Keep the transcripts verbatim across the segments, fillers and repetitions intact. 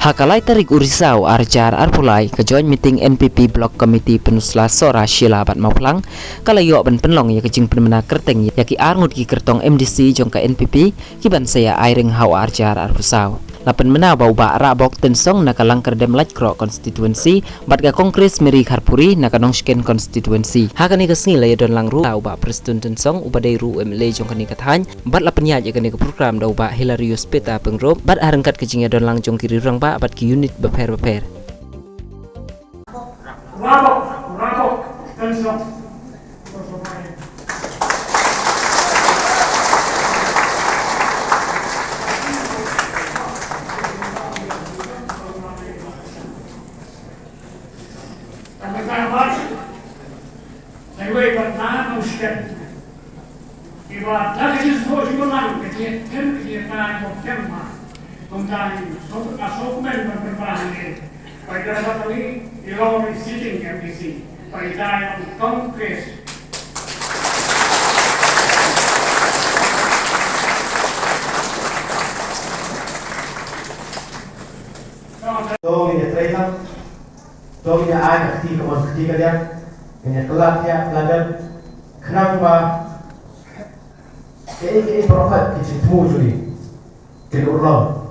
Ha ka lai tarik u Risaw ar hajar arphew lai, ka joint meeting N P P Block Committee Pynursla, Sohra, Shella bad Mawphlang ka la ïoh ban pynlong ïa ka jingpynbna kyrteng ïa ki arngut ki kyrtong M D C jong ka N P P kiban sa ïa ai ring ha u ar hajar arphew saw. La pynbna ba u Bah Rahbok Tynsong na ka Langkyrdem Laitkroh constituency bad ka Congress Mary Kharpuri na ka Nongshken constituency. Ha kane ka sngi la ïadon lang ruh u Bah Prestone Tynsong uba dei ruh u M L A jong kane ka thaiñ, bad la pynïaid ïa kane ka program da u Bah Hilarius Peter Pyngrope, bad ha ryngkat ka jingïadon lang jong ki rangbah bad ki unit bapher bapher. Anyway, but now I'm scared. Iba ta ka jingsngew jingmynlang ka jingïakhun ka jingïatai ba kem ma. Kumta ngi sngewbha, nga sngewkmen ban pynbna hangne ba i Dr. Batali i long i sitting M D C ba i dei long Congress. To ngin ïatrei lang. To ngin ïa ai ka kti kamon ka kti kadiang. Ngin ïa kylla thiah kylla dem. Khnang ba kaei kaei baroh ki jingthmu jong ngi kin urlong.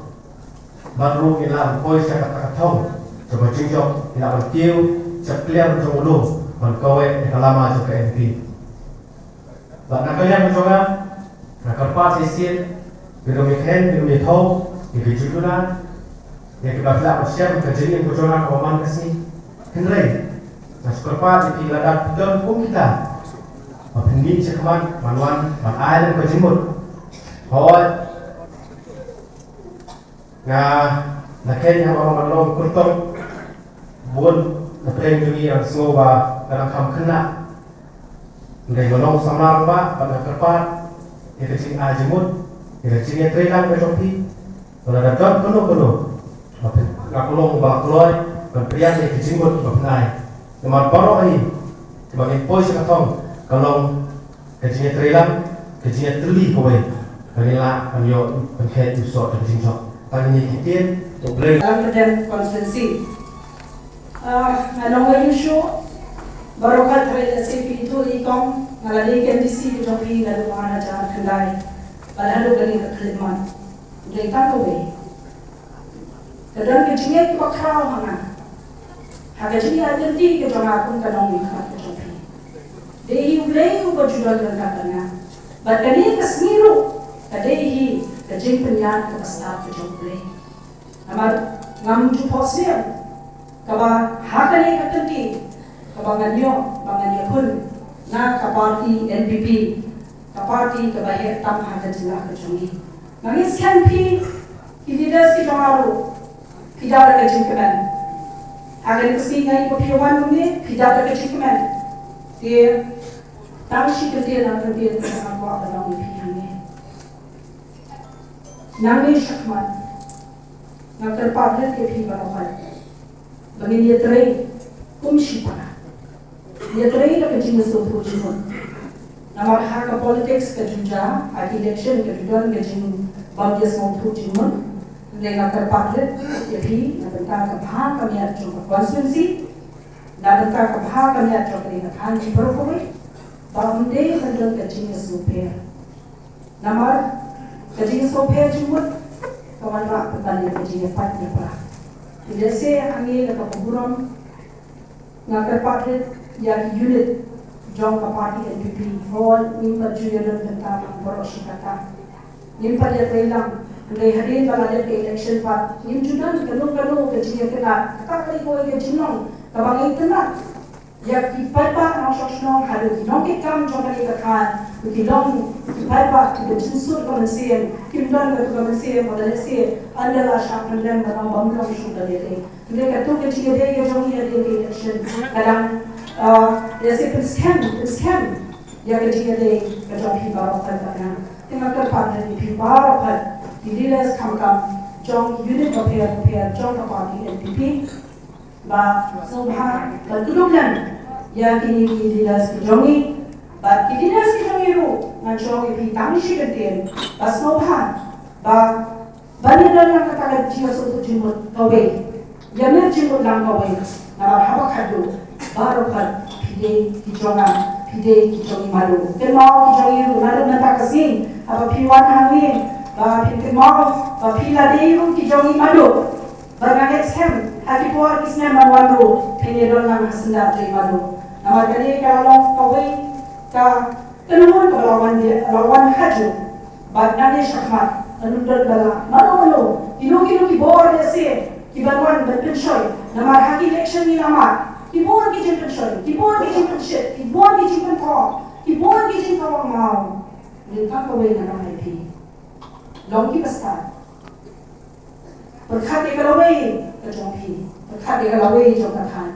Bad ruh ngin lah ban poi sha kata ka thong jong ka jingjop, ngin lah ban kiew sha kliar jong u lum ban kawek ïa ka lama jong ka N P P. Bad na ka liang jong nga, nga kyrpad shisien, phi nym ïakheiñ, phi nym ïathuh ïa ki jingduna, ïa kiba phi lah ban shem ka jingim ka jong nga kaba man ka sngi. Hynrei nga shu kyrpad ïa phi lada phi don kum kita ba phin mih shakhmat ban wan ban ai lem ka jingmut. Hooid, nga la kheiñ haba nga long kyrtong, bun na pdeng jong ngi dang sngew ba ka dang kham khynnah. Hynrei nga long samla rangbah bad nga kyrpad ïa ka jingai jingmut, ïa ka jingïatreilang ka jong phi. Ba lada don kano kano, nga pyn-, nga pynlong ba kloi ban pdiang ïa ka jingmut ba phin ai. Namar baroh hi kiba ngin poi sha ka thong ka long ka jingïatreilang, ka jingïatylli kawei ba ngin lah ban ïoh ban kheit u soh da ka jingjop. Tang kine ki ktien, to Blei. Langkyrdem constituency. Ah, nga long ïa u shuh. Baroh khat hynrei lehse phi ithuh i kong, nga la dei ka M D C ka jong phi naduh ar hajar khyndai bad haduh kane ka khyllipmat. Dei tang kawei. Ka don ka jingngeit kaba khraw ha nga, ha ka jingïaid lynti ka jong nga kum ka nongmihkhmat ka jong phi. Dei hi U Blei uba ju don ryngkat bad nga. Bad kane ka sngi ruh ka dei hi ka jingpynïaid kaba stad ka jong U Blei. Namar ngam ju phohsniew kaba ha kane ka kynti kaba ngan ïoh ba ngan ïakhun na ka party N P P, ka party kaba heh tam ha ka jylla ka jong ngi. Nga ngeit skhem phi ki leaders ki jong nga ruh phi dap da ka jingkmen. Ha kane ka sngi nga ïohi ba phi wan hangne phi dap da ka jingkmen. Te tang shi kyntien ar kyntien nga kwah ban ong ïa phi hangne. Nangne shakhmat nga kyrpad rit ïa phi baroh kawei ba ngin ïatrei kum shi para. Ïatrei da ka jingïasngewthuh jingmut. Namar ha ka politics ka ju jia, ha ki election ka ju don ka jingbym ïasngewthuh jingmut. Hynrei nga kyrpad rit ïa phi na bynta ka bha ka miat jong ka constituency, na bynta ka bha ka miat jong kane ka thaiñ baroh kawei, ba ym dei ban don ka jingïasngewpher. Namar ka jingïasngewpher jingmut ka wanrah pynban ïa ka jingïapait ïapra. Te lehse hangne da kaba burom nga kyrpad rit ïa ki unit jong ka party N P P, hooid ngim pat ju ïadon bynta lang baroh shi katta. Ngim pat ïatrei lang, hynrei hadien ba la dep ka election pat ngim ju don kano kano ka jingïakynad. Kata ka dei kawei ka jinglong kaba ngi tynnat. Ïa ki paidbah nongshong shnong haduh ki nongkitkam jong kane ka thaiñ, ki long ki paidbah kiba jynsuit ka mynsiem, kim don katu ka mynsiem ba lehse ynda la shah pynrem ba nang bym long shuh ban ïadei. Hynrei katu ka jingïadei ka jong ngi hadien ka election ka dang, ah, lehse pynskhem, pynskhem ïa ka jingïadei ka jong phi baroh kawei bad nga. Te nga kyrpad ïa phi baroh kawei, ki leaders kam kam jong unit bapher bapher jong ka party N P P. Ba sngewbha ban kdup lem ïa kine ki leaders ki jong ngi. Bad ki leaders ki jong ngi ruh ngan shu ong ïa phi tang shi kyntien ba sngewbha ba Ban ïadon lang kata ka jingsngewthuh jingmut kawei, ïamir jingmut lang kawei. Namar haba khadduh baroh phi dei ki jong nga, phi dei ki jong i Madu. Kynmaw ki jong i ruh naduh mynta ka sngi, haba phi wan hangne, ba phin kynmaw ba phi la dei ruh ki jong i Madu. Ba nga ngeit skhem ha ki por ki snem ban wan ruh phin ïadon lang ha syndah jong i Madu. Namar kane ka la long kawei ka kynhun kaba la wan, la wan hajuh. Bad nangne shakhmat, ngan ym don ba la mano mano, kino kino ki bor lehse kiban wan ban pynshoi. Namar ha ki election ngi la mad, ki bun ki jingpynshoi, ki bun ki jingpynshit, ki bun ki jingpynthok, ki bun ki jingkawang maw. Hynrei tang kawei ngan ong ïa phi, long kiba stad. Pyrkhat ïa ka lawei ka jong phi, pyrkhat ïa ka lawei jong ka thaiñ.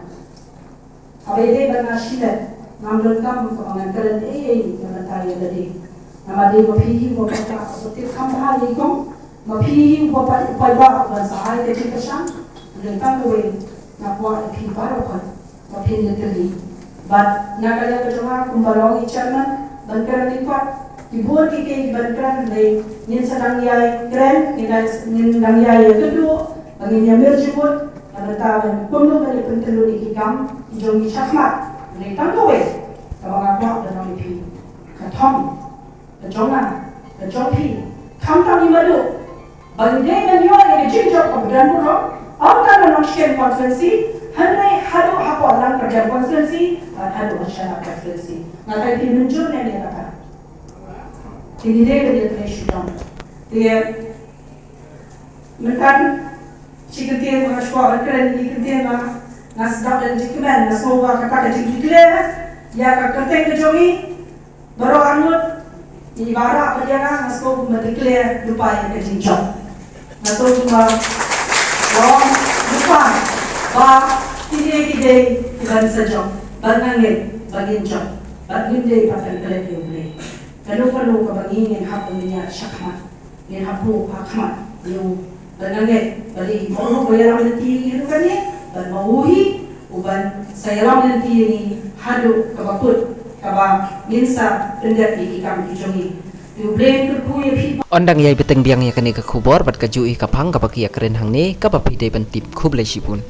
Haba ïadei bad nga shimet, ngam donkam kaba ngan kren ei ei na ka bynta ïa lade. Namar dei ma phi hi uba paidbah, uba tip kham bha ïa i kong, ma phi hi uba paid, uba paidbah uban sa ai ka jingkyrshan. Hynrei tang kawei, nga kwah ïa phi baroh khoit ba phin ïatylli. Bad na ka liang ka jong nga kumba long i chairman ban kren lyngkot, ki bun ki kiei kiban kren, hynrei ngin sa dang ïai kren, ngin dang, ngin dang ïai ïakynduh ba ngin ïamir jingmut, na ka bynta ban kumno ban ïapyntylli ïa ki kam ki jong ngi shakhmat. Hynrei tang kawei kaba nga kwah ban ong ïa phi, ka thong ka jong nga, ka jong phi, khamtam i Madu, ba ngin dei ban ïoh ïa ka jingjop kaba don burom, ym tang ha Nongshken constituency, hynrei haduh hapoh Langkyrdem constituency bad haduh ha Shellah constituency. Nga kyrpad ïa phi mynjur ne ïa kata. Te ngi dei ban ïatrei shitom. Te mynta shi kyntien ba nga shu kwah ban kren, ïa ki kyntien ba nga sdang da ka jingkmen, nga sngew ba kata ka jingdeclare ïa ka kyrteng ka jong ngi baroh arngut, ngi baroh bad ïa nga, nga sngew ba declare lypa ïa ka jingjop. Nga sngew ba long lypa ba kine ki dei kiban sa jop, bad nga ngeit ba ngin jop, bad ngin dei pat ban klet ïa U Blei. Kano kano kaba ngi ngin hap ban ïa shakhmat, ngin hap buh ha khmat ïa u. Bad nga ngeit ba dei ma u ruh uba ïalam lynti ïa ngi ruh kane, bad ma u hi uban sa ïalam lynti ïa ngi haduh kaba kut, kaba ngin sa pyndep ïa ki kam ki jong ngi. Te U Blei un kyrkhu ïa phi. Ynda ngi ïai bteng biang ïa kane ka khubor bad kajuh hi ka phang kaba ki ïakren hangne, kaba phi dei ban tip. Khublei shibun.